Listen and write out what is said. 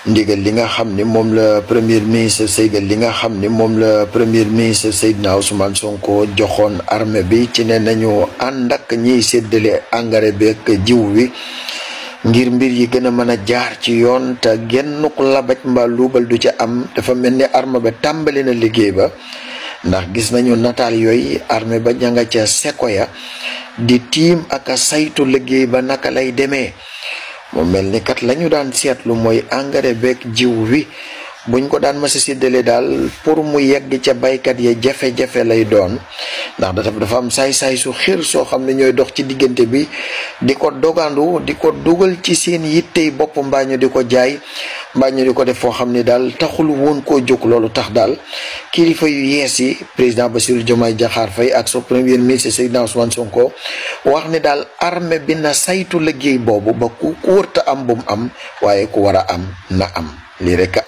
ndigal li nga xam ni moom la premier ministre Seydina Ousmane Sonko joxoon armée bi ci ne nañu ànd ak ñiy séddale engrais beeg jiw wi ngir mbir yi gën a mën a jaar ci yoon te genn ku labaj mbaa luubal du ca am. dafa mel ni armée ba tàmbali na liggéey ba, ndax gis nañu nataal yooyu armée ba ña nga ca Sekoya di tiim ak a saytu liggéey ba naka lay demee. mu mel ni kat lañu daan seetlu mooy engrais beeg jiw wi buñ ko daan mës a séddale daal pour mu yegg ca baykat ya jafe-jafe lay doon, ndax dafa am saay-saay su xir soo xam ne ñooy dox ci diggante bi di ko dogandu di ko dugal ci seen yittey bopp mbaa ñu di ko jaay mbaa ñu di ko def foo xam ne daal taxul woon koo jóg. loolu tax daal kilifa yu yees yi président Bassirou Diomaye Diakhar Faye ak sa premier ministre Seydina Ousmane Sonko wax ne daal armée bi na saytu liggéey boobu ba ku wërta am bu mu am waaye ku war a am na am lii rek.